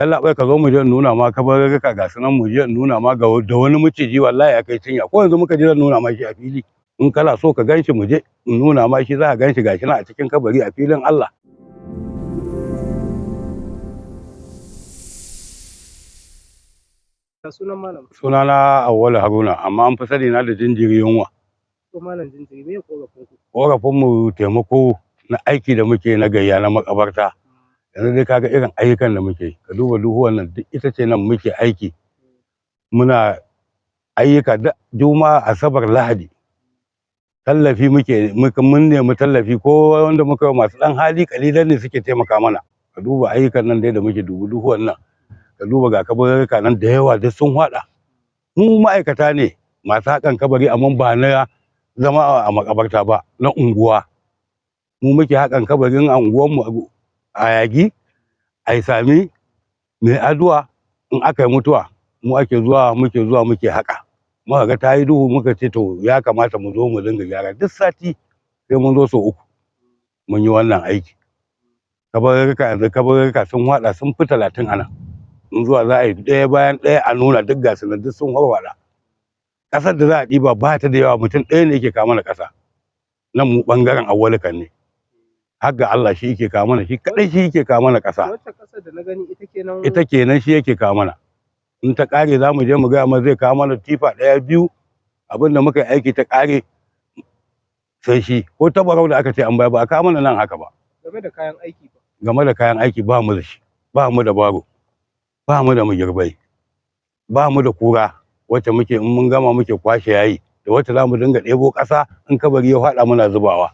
Yalla bai, ka zo mu je in nuna ma kabarurruka ga sunan, mu je in nuna ma ga da wani maciji, wallahi ya kai cinya. Ko yanzu muka je zan nuna ma shi a fili. In kana so ka ganshi, mu je in nuna ma shi, za ka ganshi, gashi nan a cikin kabari a filin Allah. Ya sunan malam? Sunana Auwalu Haruna, amma an fi sani na da Jinjiri Yunwa. Ko malam Jinjiri, me korafin ku? Korafin mu taimako na aiki da muke na gayya na makabarta. Yanzu dai kaga irin ayyukan da muke, ka duba duhuwan nan duk ita ce nan muke aiki. Muna ayyuka duk Juma'a, Asabar, Lahadi. Tallafi muke, mun nemi tallafi ko wanda muka masu ɗan hali kalilan ne suke taimaka mana. Ka duba ayyukan nan dai da muke, dubu duhuwan nan. Ka duba ga kabarurruka nan da yawa duk sun haɗa. Mu ma'aikata ne masu haƙan kabari, amma ba na zama a makabarta ba, na unguwa. Mu muke haƙan kabarin a unguwarmu a Yagi, a Sami, mai aduwa. In aka yi mutuwa mu ake zuwa, muke zuwa muke haƙa. Muka ga ta yi duhu, muka ce to ya kamata mu zo mu dinga gyara. Duk sati sai mun zo sau 3 mun yi wannan aiki. Kabarurruka yanzu kabarurruka sun haɗa sun fi 30 a nan. In zuwa za a yi ɗaya bayan ɗaya a nuna, duk gasu nan duk sun warware. Ƙasar da za a ɗiba ba ta da yawa, mutum ɗaya ne yake kawo mana ƙasa. Nan mu ɓangaren Auwalu ne. Har ga Allah shi yake kawo mana, shi kaɗai shi yake kawo mana ƙasa. Wacce ƙasar da na gani ita kenan? Ita kenan, shi yake kawo mana. In ta ƙare za mu je mu gaya masa zai kawo mana tifa ɗaya biyu, abin da muka yi aiki ta ƙare sai shi. Ko tabarau da aka ce an bayar ba a kawo mana nan haka ba. Game da kayan aiki ba? Game da kayan aiki ba mu da shi, ba mu da baro, ba mu da magirbai, ba mu da kura wacce muke in mun gama muke kwashe yayi, da wacce za mu dinga ɗebo ƙasa in kabari ya faɗa muna zubawa.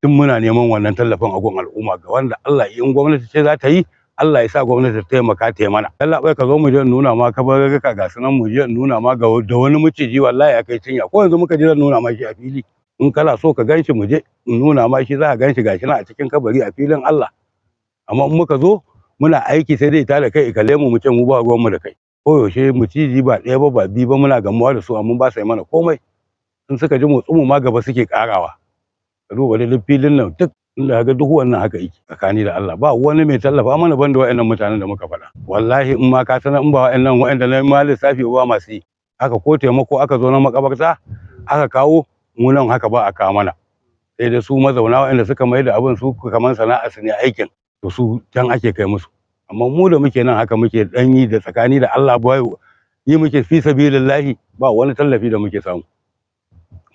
Duk muna neman wannan tallafin a gun al'umma, ga wanda Allah in gwamnati ce za ta yi, Allah ya sa gwamnati ta taimaka ta yi mana. Yalla bai, ka zo mu je in nuna ma kabarurruka ga sunan, mu je in nuna ma ga da wani maciji, wallahi ya kai cinya. Ko yanzu muka je zan nuna ma shi a fili. In kana so ka ganshi, mu je in nuna ma shi, za ka ganshi, gashi nan a cikin kabari a filin Allah. Amma in muka zo muna aiki sai dai ta da kai kalle mu, mu ce mu ba ruwan mu da kai. Ko yaushe maciji ba ɗaya ba ba biyu ba muna gamuwa da su, amma ba sa yi mana komai. In suka ji motsin mu ma gaba suke karawa. Ka duba dai filin nan duk inda kaga duk wannan haka yake tsakani da Allah, ba wani mai tallafa mana banda wa'annan mutanen da muka faɗa. Wallahi in ma ka sanar, in ba wa'annan wa'anda na ma lissafi ba masu yi. Haka ko taimako aka zo na makabarta aka kawo mu nan haka ba a kawo mana. Sai dai su mazauna wa'anda suka mai da abin su kamar sana'a su ne aikin, to su can ake kai musu. Amma mu da muke nan haka muke dan yi da tsakani da Allah, ba yi muke fi sabilillahi, ba wani tallafi da muke samu.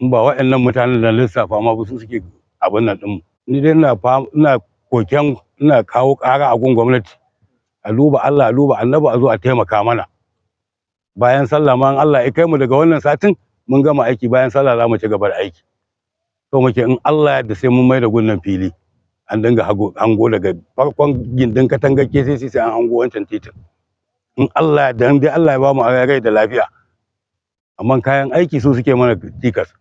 In ba wa'annan mutanen da lissafa ma ba su suke abin nan ɗin. Ni dai ina ina koken, ina kawo ƙara a gun gwamnati. A duba Allah, a duba Annabi, a zo a taimaka mana. Bayan sallah ma in Allah ya kai mu daga wannan satin mun gama aiki, bayan sallah za mu ci gaba da aiki. To muke in Allah ya yarda sai mun mai da gunnan fili. An dinga hango daga farkon gindin katangar KCC sai an hango wancan titin. In Allah ya yarda, dai Allah ya ba mu rai da lafiya. Amma kayan aiki su suke mana cikas.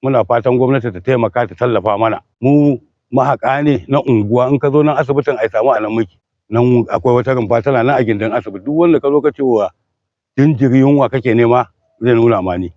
Muna fatan gwamnati ta taimaka ta tallafa mana. Mu mahaƙa ne na unguwa, in ka zo nan asibitin ai samu a nan muke. Nan akwai wata rumfa tana nan a gindin asibiti, duk wanda ka zo ka ce wa Jinjiri Yunwa kake nema zai nuna ma ni.